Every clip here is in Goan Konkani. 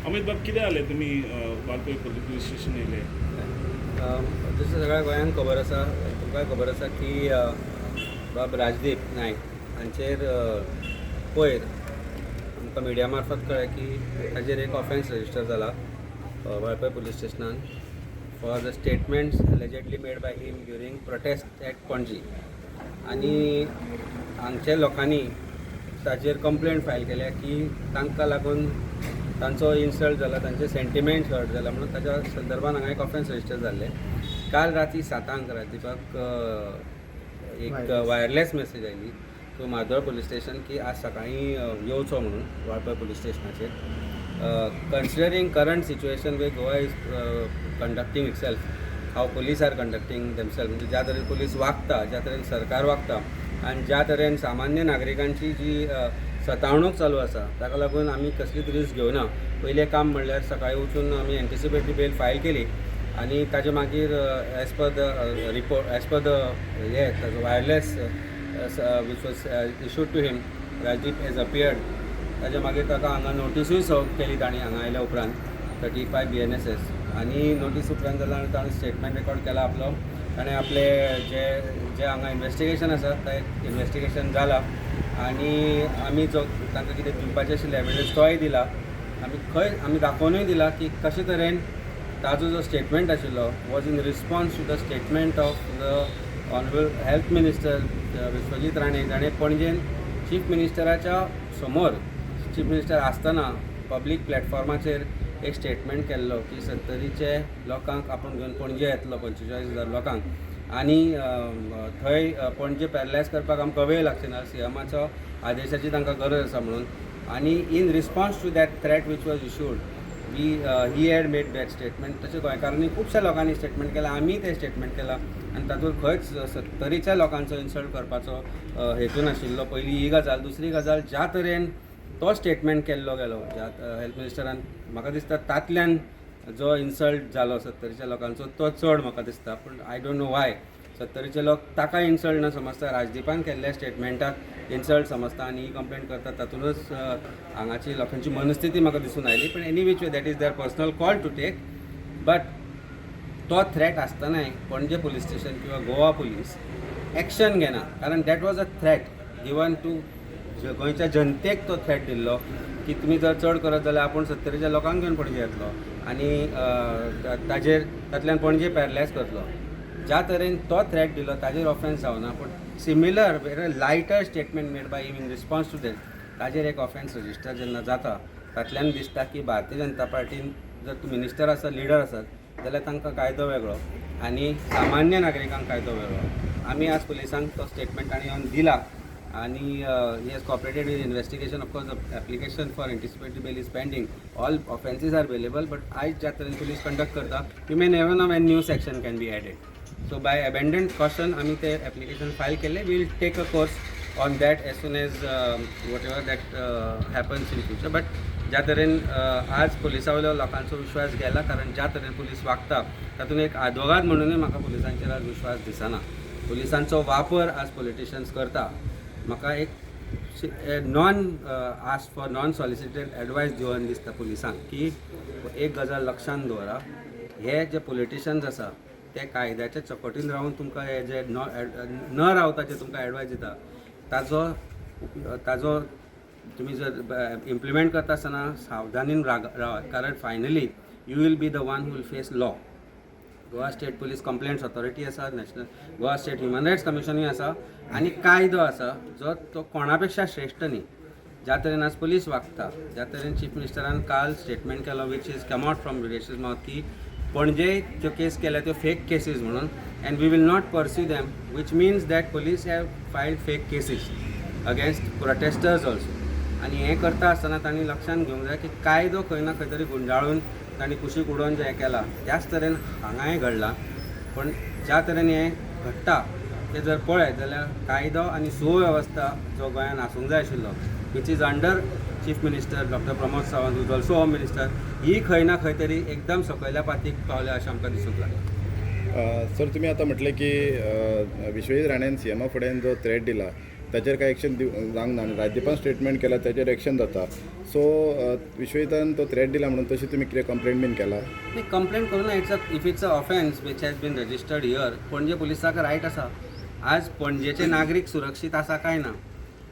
अमित बाब, कितें जालें? तुमी वाळपय पुलीस स्टेशन येयले? जशें सगळ्या गोंयांत खबर आसा, तुमकांय खबर आसा की बाब राजदीप नायक हांचेर पयर आमकां मिडिया मार्फत कळ्ळें की ताजेर एक ऑफेन्स रजिस्टर जाला वाळपय पुलीस स्टेशनान for the statements allegedly made by him during protest at Panaji. आनी हांगच्या लोकांनी ताजेर कंप्लेंट फायल केल्या की तांकां लागून तांचो इन्सल्ट जाला, तांचे सेंटिमेंट्स हर्ट जाला म्हणून. ताच्या संदर्भात हांगा एक ऑफेन्स रजिस्टर जाल्लें. काल राती 7 आंक राजदीपाक एक वायरलेस मेसेज आयली टू म्हार्दोळ पुलीस स्टेशन की आज सकाळीं येवचो म्हणून वाळपय पुलीस स्टेशनाचेर. Considering current situation where Goa is conducting itself, how police are conducting themself, म्हणजे ज्या तरेन पुलीस वागता, ज्या तरेन सरकार वागता आनी ज्या तरेन सामान्य नागरिकांची जी सतावणूक चालू आसा, ताका लागून आमी कसलीच रिस्क घेवना. पयलें काम म्हणल्यार सकाळीं वचून आमी एन्टिसिपेटरी बेल फायल केली आनी ताजे मागीर as per the report, as per the हे ताजो wireless which was issued to him, Rajdeep has appeared. ताच्या मागीर ताका हांगा नोटिसूय सर्व केली तांणी हांगा आयल्या उपरांत, 35 BNSS. आनी नोटीस उपरांत जाल्यार ताणें स्टेटमेंट रेकॉर्ड केला आपलो. ताणें आपले जे जे हांगा इन्वेस्टिगेशन आसा तें इन्वेस्टिगेशन जाला आनी आमी जो तांकां कितें दिवपाचें आशिल्लें एविडन्स, तोय दिला आमी. खंय आमी दाखोवनूय दिला की कशे तरेन ताजो जो स्टेटमेंट आशिल्लो was in response to the statement of the honourable health minister Vishwajit Rane, जाणें पणजेन चीफ मिनिस्टराच्या समोर, चीफ मिनिस्टर आसतना पब्लीक प्लॅटफॉर्माचेर एक स्टेटमेंट केल्लो की सत्तरीचे लोकांक आपूण घेवन पणजे येतलो, 45,000 लोकांक, आनी थंय पणजे पॅरलायज करपाक आमकां वेळ लागचे ना, सीएमाचो आदेशाची तांकां गरज आसा म्हणून. आनी in response to that threat which was issued, we he had made that statement. तशें गोंयकारांनी, खुबश्या लोकांनी स्टेटमेंट केलां, आमीय तें स्टेटमेंट केलां आनी तातूंत खंयच सत्तरीच्या लोकांचो इन्सल्ट करपाचो हेतू नाशिल्लो. पयली ही गजाल. दुसरी गजाल, ज्या तरेन तो स्टेटमेंट केल्लो गेलो ज्या हेल्थ मिनिस्टरान, म्हाका दिसता तातल्यान जो इन्सल्ट जालो सत्तरीच्या लोकांचो तो चड म्हाका दिसता. पूण I don't know why सत्तरीचे लोक ताका इन्सल्ट न समजता राजदीपान केल्ल्या स्टेटमेंटाक इन्सल्ट समजता आनी ही कंप्लेन करता. तातूंतच हांगाची लोकांची मनस्थिती म्हाका दिसून आयली. पण any which way, that is their personal call to take, but तो थ्रेट आसतनाय पणजे पुलीस स्टेशन किंवा गोवा पुलीस एक्शन घेना, कारण that was a threat given to गोंयच्या जनतेक. तो थ्रेट दिल्लो की तुमी जर चड करत जाल्यार आपूण सत्तरीच्या लोकांक घेवन पणजे येतलो आनी ताजेर तातल्यान पणजे पॅरलायज करतलो. ज्या तरेन तो थ्रेट दिलो ताजेर ऑफेन्स जावना, पूण similar, very lighter statement made by him in response to that, ताजेर एक ऑफेन्स रजिस्टर जेन्ना जाता, तातल्यान दिसता की भारतीय जनता पार्टीन जर तूं मिनिस्टर आसा, लिडर आसात जाल्यार तांकां कायदो वेगळो आनी सामान्य नागरिकांक कायदो वेगळो. आमी आज पुलिसांक तो स्टेटमेंट ताणें येवन दिला आनी he has cooperated with investigation. Of course, the application for anticipatory bail is pending. All offences are bailable, but आयज ज्या तरेन पुलीस कंडक्ट करता, you may never know when new section can be added. So by abundant caution आमी ते एप्लिकेशन फायल केल्लें. We'll take a course on that as soon as whatever that happens in future. But ज्या तरेन आज पुलिसा वयलो लोकांचो विश्वास गेला, कारण ज्या तरेन पुलीस वागता तातूंत एक आदवोगाद म्हणूनय म्हाका पुलिसांचेर आज विश्वास दिसना. पुलिसांचो वापर आज पॉलिटिशियन्स करता. म्हाका एक non ask for, non solicited advice दिवन दिसता पुलिसांक की एक गजाल लक्षांत दवरा, हे जे पॉलिटिशियन्स आसा ते कायद्याच्या चौकटीन रावन तुमकां हे जे न न रावता जे तुमकां एडवायस दिता, ताजो तुमी जर इम्प्लिमेंट करता आसतना सावधानीन रावात, कारण finally you will be the one who will face law. Goa State Police Complaints Authority आसा, National Goa State Human Rights कमिशनूय आसा आनी कायदो आसा जो तो कोणा पेक्षा श्रेश्ठ न्ही. ज्या तरेन आज पुलीस वागता, ज्या तरेन चीफ मिनिस्टरान काल स्टेटमेंट केलो, which is come out from Viresh mouth, की पणजे ज्यो केस केल्या त्यो फेक केसीस म्हणून and we will not pursue them, which means that police have filed fake cases against protesters also. आनी हें करता आसतना तांणी लक्षांत घेवंक जाय की कायदो खंय ना खंय तरी गुंडाळून तांणी कुशीक उडोवन जें केलां, त्याच तरेन हांगाय घडलां. पण ज्या तरेन हें घडटा तें जर पळयत जाल्यार कायदो आनी सुवेवस्था जो गोंयांत आसूंक जाय आशिल्लो, which is under Chief Minister Doctor Pramod Sawant, is also Home Minister, ही खंय ना खंय तरी एकदम सकयल्या पातीक पावल्या अशें आमकां दिसूंक लागलां. सर, तुमी आतां म्हटलें की विश्वजीत राणेन सीएमा फुडें जो थ्रेट दिला ताचेर कांय एक्शन जावंक ना आनी राजदीपान स्टेटमेंट केला ताचेर एक्शन जाता. सो विश्वजितान तो थ्रेट दिला म्हणून तशी तुमी कितें कंप्लेंट बीन केला? नाही, कंप्लेंट करूं ना. It's a if it's a offence which has been registered here, Panaji पुलिसाक रायट आसा. आज पणजेचे नागरीक सुरक्षीत आसा काय ना?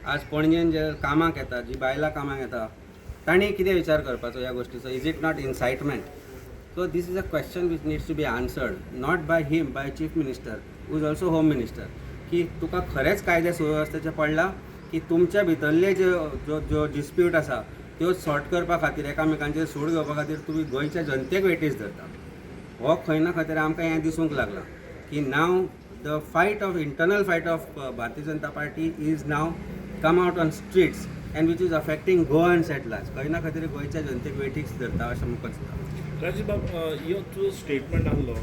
आज पणजेन जे कामाक येता, जी बायलां कामाक येता, तांणी कितें विचार करपाचो ह्या गोश्टीचो? Is it not incitement? So this is a question which needs to be answered not by him, by chief minister who is also home minister, की तुका खरेंच कायदे सुवेवस्थेचें पडलां की तुमच्या भितरले जे जो ज्यो डिस्प्यूट आसा त्यो सॉर्ट करपा खातीर, एकामेकांचेर सूड घेवपा खातीर तुमी गोंयच्या जनतेक वेटीस धरता. हो खंय ना खंय तरी आमकां हें दिसूंक लागलां की now the fight of internal fight of Bharatiya Janata Party is now come out on streets and which is affecting Goans at large. खंय ना खंय तरी गोंयच्या जनतेक वेठीक धरता अशें म्हाका दिसता. राजीव बाब, ह्यो तुजो स्टेटमेंट आहलो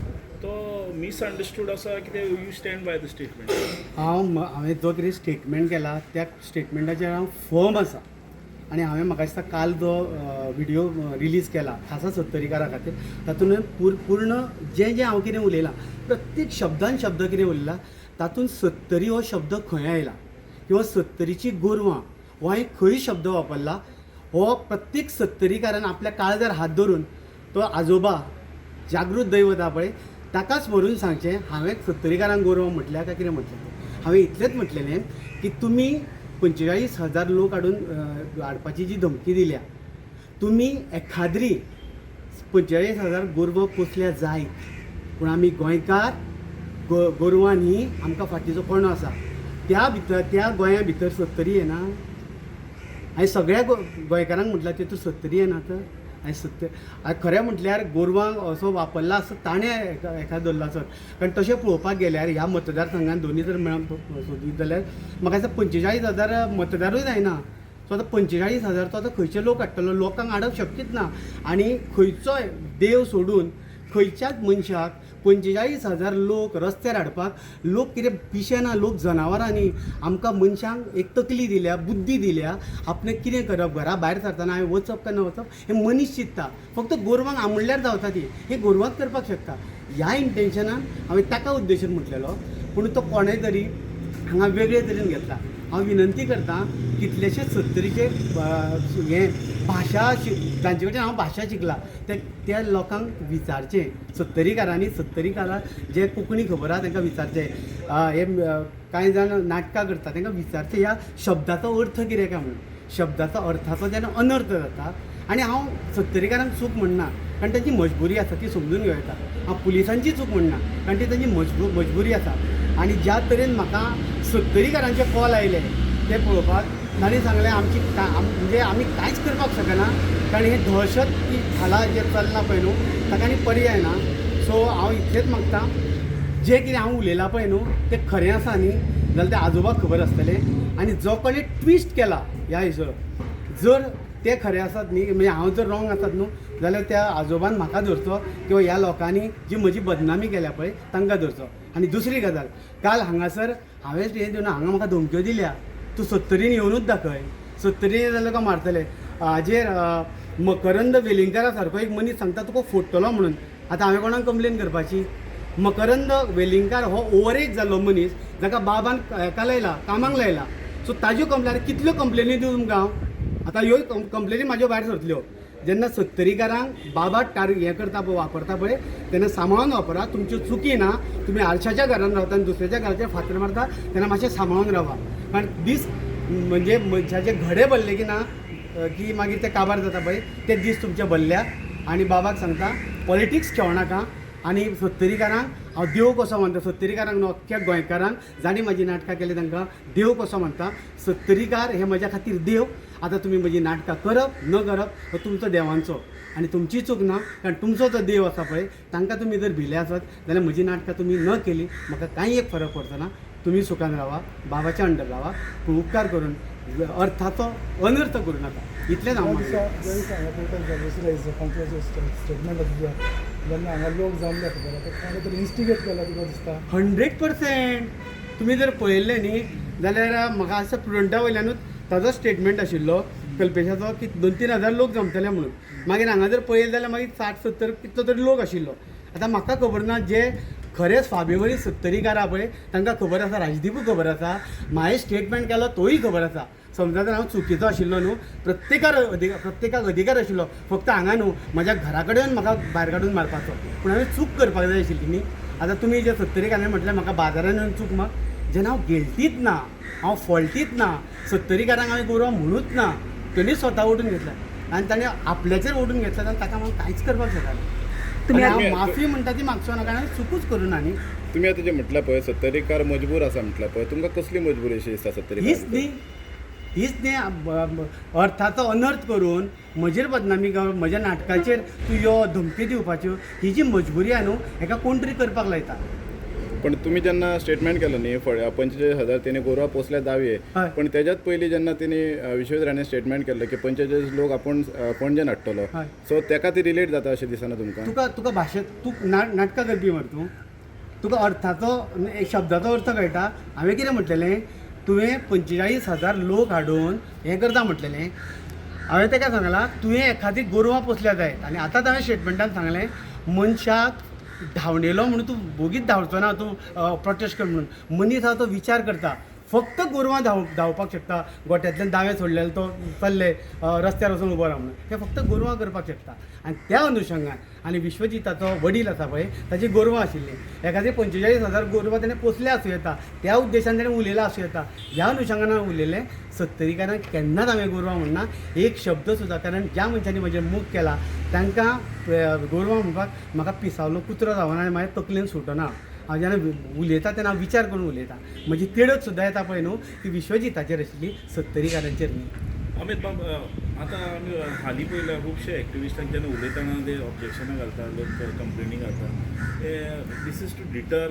तो मिसअंडरस्टूड आसा कितें? You stand by the statement? हांवें जो कितें स्टेटमेंट केला त्या स्टेटमेंटाचेर हांव फर्म आसा आनी हांवें म्हाका दिसता काल जो विडियो रिलीज केला खासा सत्तरीकारा खातीर, तातूंत पूर्ण जें जें हांव कितें उलयलां, प्रत्येक शब्दान शब्द कितें उलयला, तातूंत सत्तरी हो शब्द खंय आयला किंवा सत्तरीची गोरवां हो हांवें खंय शब्द वापरला, हो प्रत्येक सत्तरीकारान आपल्या काळजार हात धरून तो आजोबा जागृत दैवत आहा पळय ताकाच व्हरून सांगचें, हांवें सत्तरीकारांक गोरवां म्हटल्या काय कितें म्हटलें तें. हांवें इतलेंच म्हटलेलें की तुमी 45,000 लोक हाडून हाडपाची जी धमकी दिल्या, तुमी एखाद्री 45,000 गोरवां पोसल्या जायत, पूण आमी गोंयकार गोरवां न्ही, आमकां फाटीचो कोणो आसा त्या भितर, त्या गोंया भितर सत्तरी येना. हांवें सगळ्या गोंयकारांक म्हटल्यार तितून सत्तरी येना तर हांवें सत्तर खरें म्हटल्यार गोरवांक असो वापरला असो ताणें एका धरला सर. कारण तशें पळोवपाक गेल्यार ह्या मतदारसंघान दोनी जर मेळोन सोदीत जाल्यार म्हाका दिसता 45,000 मतदारूय जायना. सो आतां 45,000 तो आतां खंयचे लोक हाडटलो? लोकांक हाडप शक्यच ना. आनी खंयचोय देव सोडून खंयच्याच मनशाक 45,000 लोक रस्त्यार हाडपाक, लोक कितें पिशे ना, लोक जनावरां न्ही. आमकां मनशांक एक तकली दिल्या, बुद्धी दिल्या, आपणें कितें करप, घरा भायर सरतना हांवें वचप काय ना वचप हें मनीस चिंत्ता. फक्त गोरवांक आमुडल्यार धांवता ती, हें गोरवांच करपाक शकता ह्या इंटेन्शनान हांवें ताका उद्देशून म्हटलेलो. पूण तो कोणें तरी हांगा वेगळे तरेन घेतला. हांव विनंती करता कितलेशेच सत्तरीचे हे भाशा तांचे कडच्यान हांव भाशा शिकला, त्या लोकांक विचारचें, सत्तरीकारांनी सत्तरीकारां जे कोंकणी खबर आहा तांकां विचारचें. हे कांय जाण नाटकां करता तांकां विचारचें ह्या शब्दाचो अर्थ कितें काय म्हणून. शब्दाचो अर्थाचो जेन्ना अनर्थ जाता, आनी हांव सत्तरीकारांक चूक म्हणना कारण तांची मजबुरी आसा ती समजून घेवं येता. हांव पुलिसांची चूक म्हणना कारण ती तांची मजबुरी आसा. आनी ज्या तरेन म्हाका सत्तरीकारांचे कॉल आयले ते पळोवपाक, तांणी सांगलें आमची म्हणजे आमी कांयच करपाक शकना कारण हे दहशत ती खाला जें चल्लां पळय न्हू ताका आनी पर्याय ना. सो हांव इतलेंच मागता, जें कितें हांव उलयलां पळय न्हू तें खरें आसा न्ही जाल्यार तें आजोबाक खबर आसतलें. आनी जो कोणें ट्विस्ट केला ह्या हिजो, जर ते खरें आसात न्ही, म्हणजे हांव जर रॉंग आसात न्हू जाल्यार त्या आजोबान म्हाका धरचो किंवा ह्या लोकांनी जी म्हजी बदनामी केल्या पळय तांकां धरचो. आनी दुसरी गजाल, काल हांगासर हांवें हें दिवना, हांगा म्हाका धमक्यो दिल्या, तूं सत्तरीन येवनूच दाखय, सत्तरीन जाल्यार तुका मारतले. हाजेर मकरंद वेलिंगकारा सारको एक मनीस सांगता तुका फोडटलो म्हणून. आतां हांवें कोणाक कंप्लेन करपाची? मकरंद वेलिंगकार हो ओवरेज जाल्लो मनीस जाका बाबान हेका लायला, कामाक लायला. सो ताज्यो कंप्लेन कितल्यो कंप्लेनी दिवं तुमकां हांव? आतां ह्यो कंप्लेनी म्हाज्यो भायर सरतल्यो. जेन्ना सत्तरीकारांक बाबा हें करता पळय, वापरता पळय, तेन्ना सांबाळून वापरा. तुमच्यो चुकी ना, तुमी आरशाच्या घरान रावता आनी दुसऱ्याच्या घराचेर फातर मारता तेन्ना मातशें सांबाळून रावा. कारण दीस म्हणजे मनशाचे घडे भरले की ना की मागीर ते काबार जाता पळय, ते दीस तुमचे भरल्या. आनी बाबाक सांगता पॉलिटिक्स खेळनाका. आनी सत्तरीकारांक हांव देव कसो मानता, सत्तरीकारांक न्हू अख्ख्या गोंयकारांक जांणी म्हाजी नाटकां केली तांकां देव कसो मानता. सत्तरीकार हे म्हज्या खातीर देव. आतां तुमी म्हजी नाटकां करप न करप हो तुमचो देवांचो आनी तुमची चूक ना, कारण तुमचो जो देव आसा पळय तांकां तुमी जर भिले आसत जाल्यार म्हजी नाटकां तुमी न केली म्हाका कांय एक फरक पडचो ना. तुमी सुखान रावा, बाबाच्या अंडर रावा, पूण उपकार करून अर्थाचो अनर्थ करूं नाका, इतलेंच हांव ज्या मागता. दिसा हांगा प्रोटेस्ट जालो, दुसऱ्या दिसा कॉन्ट्रोवर्शियल स्टेटमेंट तुज्या, जेन्ना हांगा लोक जमले खबर आसा, कोणें तरी इन्स्टिगेट केला तुका दिसता? 100%. तुमी जर पळयल्लें न्ही जाल्यार म्हाका आसा प्रुडंटा वयल्यानूच ताजो स्टेटमेंट आशिल्लो कल्पेशाचो की 2-3 हजार लोक जमतले म्हणून. मागीर हांगा जर पळयलें जाल्यार मागीर 60-70 कितलो तरी लोक आशिल्लो. आतां म्हाका खबर ना जे खरें स्वाभिमानी सत्तरीकारां पळय तांकां खबर आसा, राजदीपूय खबर आसा, म्हाजें स्टेटमेंट केलो तोय खबर आसा. समजा जर हांव चुकीचो आशिल्लो न्हू, प्रत्येकार अधिकार, प्रत्येकाक अधिकार आशिल्लो, फक्त हांगा न्हू, म्हज्या घरा कडेन म्हाका भायर काडून मारपाचो, पूण हांवें चूक करपाक जाय आशिल्ली न्ही. आतां तुमी जे सत्तरीकारांनी म्हटलें म्हाका बाजारान येवन चूक मा, जेन्ना हांव गिल्टीच ना, हांव फॉल्टीच ना, सत्तरीकारांक हांवें गोरवां म्हणूच ना, तेणी स्वता ओडून घेतलें आनी ताणें आपल्याचेर ओडून घेतलें जाल्यार ताका हांव कांयच करपाक शकना. तुमी आनी हांव माफी म्हणटा ती मागचो ना, कारण हांवें चुकूच करूं ना न्ही. तुमी आतां जें म्हटलां पळय सत्तरीकार मजबूर आसा म्हटलां पळय, तुमकां कसली मजबुरी अशी दिसता सत्तरीकार? हीच न्ही, हीच न्ही, अर्थाचो अनर्थ करून म्हजेर बदनामी घालून म्हज्या नाटकाचेर तूं यो धमकी दिवपाच्यो, ही जी मजबुरी आहा न्हू, हेका कोण तरी करपाक लायता. पण तुमी जेन्ना स्टेटमेंट केलो न्ही 45,000 तेणी गोरवां पोसल्या दावये, पण तेज्यात पयलीं जेन्ना तेणी विश्वजीत राणे स्टेटमेंट केल्लें की 45 लोक आपूण पणजेन हाडटलो, सो तेका ती रिलेट जाता अशें दिसना तुमकां? तुका तुका भाशेंत तूं नाटकां करपी मरे तूं, तुका अर्थाचो शब्दाचो अर्थ कळटा. हांवें कितें म्हटलेलें, तुवें 45,000 लोक हाडून हें करता म्हटलेलें. हांवें ताका सांगलां तुवें एखादी गोरवां पोसल्या जायत, आनी आतांच हांवें स्टेटमेंटान सांगलें मनशाक धांवडेलो म्हणून तूं बोगीच धांवचो ना, तूं प्रोटेस्ट कर म्हणून. मनीस आहा तो विचार करता, फक्त गोरवां धांवपाक शकता, गोट्यांतल्यान दावें सोडलें तो चल्ले रस्त्यार वचून उबो राव म्हणून, हें फक्त गोरवां करपाक शकता. आनी त्या अनुशंगान आनी विश्वजिताचो वडील आसा पळय ताची गोरवां आशिल्लीं, एखादी 45,000 गोरवां ताणें पोसल्या आसूं येता, त्या उद्देशान ताणें उलयलां आसूं येता. ह्या अनुशंगान हांवें उलयलें, सत्तरीकारांक केन्नाच हांवें गोरवां म्हणना एक शब्द सुद्दां, कारण ज्या मनशांनी म्हजेर मोग केला तांकां गोरवां म्हणपाक म्हाका पिसावलो कुत्रो जावना आनी म्हाज्या तकलेन सुटना. हांव जेन्ना उलयता तेन्ना हांव विचार करून उलयता. म्हजी तिडक सुद्दां येता पळय न्हू ती विश्वजिताचेर आशिल्ली, सत्तरीकारांचेर न्ही. अमित बाब, आतां आमी हालीं पयल्या खुबशे एक्टिविस्टांक जेन्ना उलयतना ते ऑब्जेक्शनां घालता, लोक कंप्लेनी घालता, this is to deter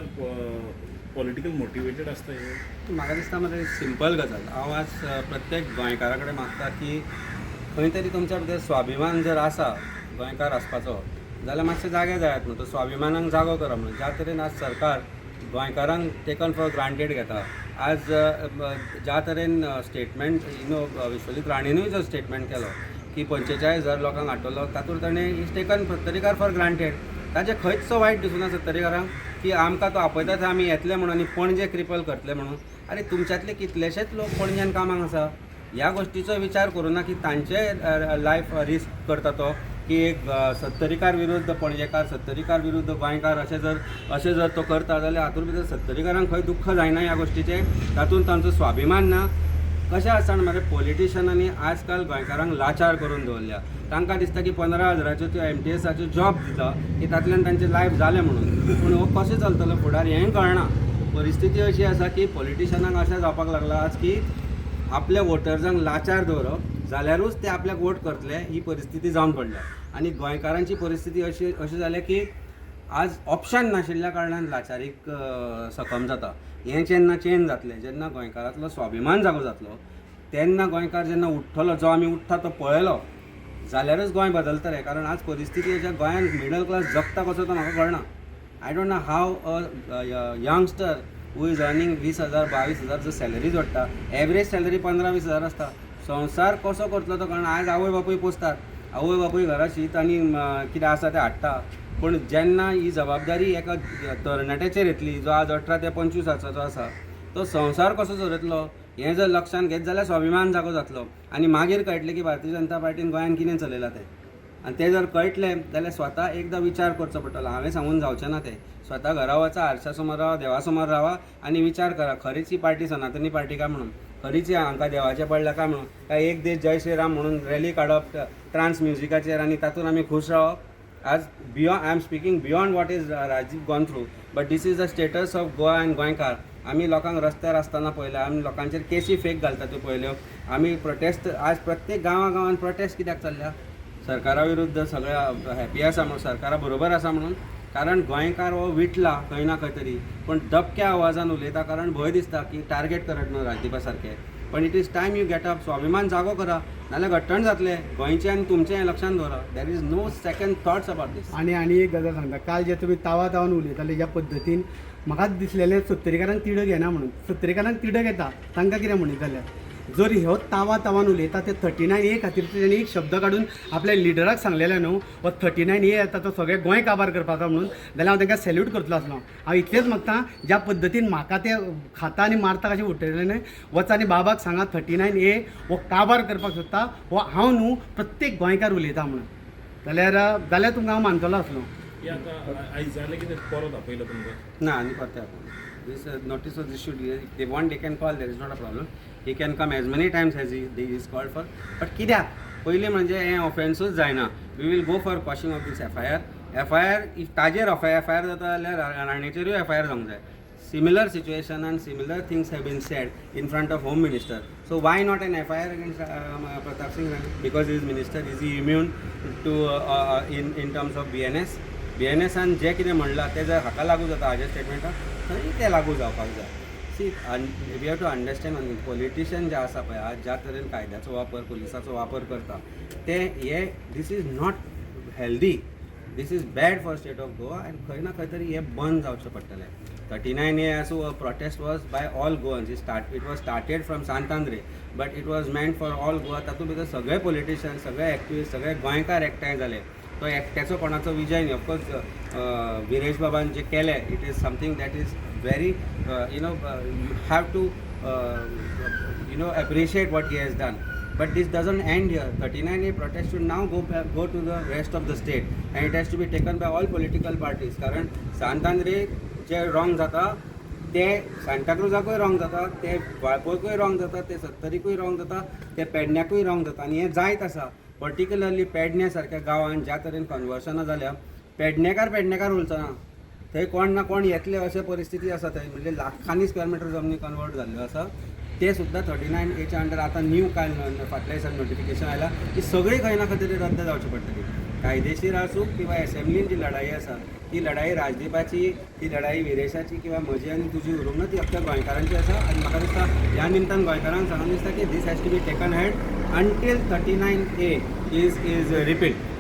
political motivated आसता हें? म्हाका दिसता मरे सिंपल गजाल. हांव आज प्रत्येक गोंयकारा कडेन मागता की खंय तरी तुमच्या भितर स्वाभिमान जर आसा गोंयकार आसपाचो जाल्यार मातशें जागे जायात म्हणून, तो स्वाभिमानाक जागो करा म्हणून. ज्या तरेन आज सरकार गोंयकारांक टेकन फॉर ग्रांटेड घेता, आज ज्या तरेन स्टेटमेंट you know Vishwajit राणेनूय जो स्टेटमेंट केलो की 45,000 लोकांक हाडटलो, तातूंत ताणें is taken Sattarikar for granted. ताचें खंयच वायट दिसूना सत्तरीकारांक की आमकां तो आपयता थंय आमी येतले म्हणून आनी पणजे क्रिपल करतले म्हणून. आरे तुमच्यांतले कितलेशेच लोक पणजेन कामाक आसा, ह्या गोश्टीचो विचार करुना की तांचे लायफ रिस्क करता तो की एक सत्तरीकार विरुद्ध पणजेकार, सत्तरीकार विरुद्ध गोंयकार अशें जर तो करता जाल्यार हातूंत भितर सत्तरीकारांक खंय दुख्ख जायना ह्या गोश्टीचें, तातूंत तांचो स्वाभिमान ना. कशें आसा मरे पॉलिटिशनांनी आजकाल गोंयकारांक लाचार करून दवरल्या. तांकां दिसता की 15,000 त्यो MTSाच्यो जॉब दिता की तातूंतल्यान तांचें लायफ जालें म्हणून, पूण हो कशें चलतलो फुडार हेंय कळना. परिस्थिती अशी आसा की पॉलिटिशनांक अशें जावपाक लागलां आज की आपल्या वोटर्सांक लाचार दवरप जाल्यारूच ते आपल्याक वोट करतले, ही परिस्थिती जावन पडल्या. आनी गोंयकारांची परिस्थिती अशी अशी जाल्या की आज ऑप्शन नाशिल्ल्या कारणान लाचारीक सकम जाता. हें जेन्ना चेंज जातलें, जेन्ना गोंयकारांतलो स्वाभिमान जागो जातलो, तेन्ना गोंयकार जेन्ना उठ्ठलो, जो आमी उठ्ठा तो पळयलो जाल्यारूच गोंय बदलतलें. कारण आज परिस्थिती अशा गोंयांत मिडल क्लास जगता कसो तो म्हाका कळना. I don't know how a youngster who is earning 20,000 22,000 जो सॅलरी जोडटा, एवरेज सॅलरी 15-20 हजार आसता, संवसार कसो करतलो तो कळना. आयज आवय बापूय पोसतात, आवय बापूय घरा शीत आनी कितें आसा तें हाडटा, पूण जेन्ना ही जबाबदारी एका तरणाट्याचेर येतली जो आज 18 ते 25 वर्सांचो आसा, तो संवसार कसो चलयतलो हें जर लक्षांत घेत जाल्यार स्वाभिमान जागो जातलो आनी मागीर कळटलें की भारतीय जनता पार्टीन गोंयांत कितें चलयलां तें. आनी तें जर कळटलें जाल्यार स्वता एकदां विचार करचो पडटलो. हांवें सांगून जावचें ना तें, स्वता घरा वचा, आरशा समोर रावा, देवा समोर रावा आनी विचार करा खरीच ही पार्टी सनातनी पार्टी काय म्हणून, खरीच ही हांकां देवाचें पडलां काय म्हणून, काय एक देश जय श्रीराम म्हणून रॅली काडप ट्रान्स म्युजिकाचेर आनी तातूंत आमी खूश रावप. आज beyond I am speaking beyond what is Rajdeep gone through, but this is the status of Goa and गोंयकार. आमी लोकांक रस्त्यार आसतना पळयल्या, आमी लोकांचेर केसी फेक घालता त्यो पळयल्यो, आमी प्रोटेस्ट आज प्रत्येक गांवा गांवान प्रोटेस्ट कित्याक चल्ल्या, सरकारा विरुद्ध सगळ्या हॅपी आसा म्हणून, सरकारा बरोबर आसा म्हणून. कारण गोंयकार हो विटला खंय ना खंय तरी, पूण दबक्या आवाजान उलयता कारण भंय दिसता की टार्गेट करत न्हू राजदीपा सारके. पण it is time you get up, स्वाभिमान जागो करा, नाल्यार घट्टण जातलें गोंयचें आनी तुमचें हें लक्षांत दवरा. There is no second thoughts about this. आनी आनी एक गजाल सांगता, काल जे तुमी तावा तावान उलयताले ज्या पद्दतीन म्हाका दिसलेलें सत्तरीकारांक तिडक येना म्हणून, सत्तरीकारांक तिडक येता तांकां कितें म्हणीत जाल्यार जर ह्यो तावा तावान उलयता ते 39A खातीर तेणी एक शब्द काडून आपल्या लिडराक सांगलेलें न्हू, हो 39A येता तो सगळें गोंय काबार करपाचो म्हणून, जाल्यार हांव तांकां सॅल्यूट करतलो आसलो. हांव इतलेंच मागता, ज्या पद्दतीन म्हाका ते खाता आनी मारता कशें उठयलें न्हय, वचा आनी बाबाक सांगा 39A हो काबार करपाक सोदता, हो हांव न्हू प्रत्येक गोंयकार उलयता म्हणून, जाल्यार तुमकां हांव मानतलो आसलो. हे आतां आयज जालें कितें, परत आपयलो तुमकां? ना, आनी परते आपण this notice was issued. If they want, they can call. There is not a problem. He can come as many times as he is called for. But कित्याक पयलीं म्हणजे हें ऑफेन्सूच जायना. We will go for quashing of this FIR. FIR if ताजेर एफआयआर जाता जाल्यार राणेचेरूय एफआयआर जावंक जाय. Similar situation and similar things have been said in front of Home Minister. So why not an FIR against Pratap Singh Rane? Because he is minister, is he immune to in terms of BNS? बीएनएसान जें कितें म्हणलां तें जर हाका लागू जाता, हाज्या स्टेटमेंटाक थंय तें लागू जावपाक जाय. See, we have to understand one thing. Politician जे आसा पळय, आज ज्या तरेन कायद्याचो वापर, पुलिसाचो वापर करता ते हे, this is not healthy. This is bad for state of Goa आनी खंय ना खंय तरी हें बंद जावचें पडटलें. 39A आसूं, protest was by all Goans. It was started from Sant Andre, but it was meant for all Goa. तातूंत भितर सगळे पॉलिटिशियन, सगळे एक्टिविस्ट, सगळे गोंयकार एकठांय जाले. तो एकट्याचो कोणाचो विजय न्ही. ऑफकोर्स विरेश बाबान जें केलें, it is something that is very you have to appreciate what he has done. But this doesn't end here. 39A protest should now go to the rest of the state and it has to be taken by all political parties. कारण सांत आंद्रे जे रॉंग जाता ते सांताक्रुजाकूय रॉंग जाता, ते वाळपयकूय रॉंग जाता, ते सत्तरीकूय रॉंग जाता, ते पेडण्याकूय रॉंग जाता आनी हें जायत आसा. पर्टिक्युलरली पेडण्या सारक्या गांवांत ज्या तरेन कन्वर्सनां जाल्या, पेडणेकार पेडणेकार उरचो ना, थंय कोण ना कोण येतले अशें परिस्थिती आसा थंय. म्हणजे लाखांनी स्क्वेअर मिटर जमनी कन्वर्ट जाल्ल्यो आसा. ते सुद्दां 39Aच्या अंडर आतां न्यू काल फाटल्या दिसा नोटिफिकेशन आयलां की सगळी खंय ना खंय तरी रद्द जावची पडटली. कायदेशीर आसूं किंवा एसेंब्लीन जी लढाई आसा, ती लढाई राजदीपाची, ती लढाई विरेशाची किंवा म्हजी आनी तुजी उरूंक ना, ती अख्ख्या गोंयकारांची आसा. आनी म्हाका दिसता ह्या निमतान गोंयकारांक सांगून दिसता की this has to be taken head until 39A is repealed.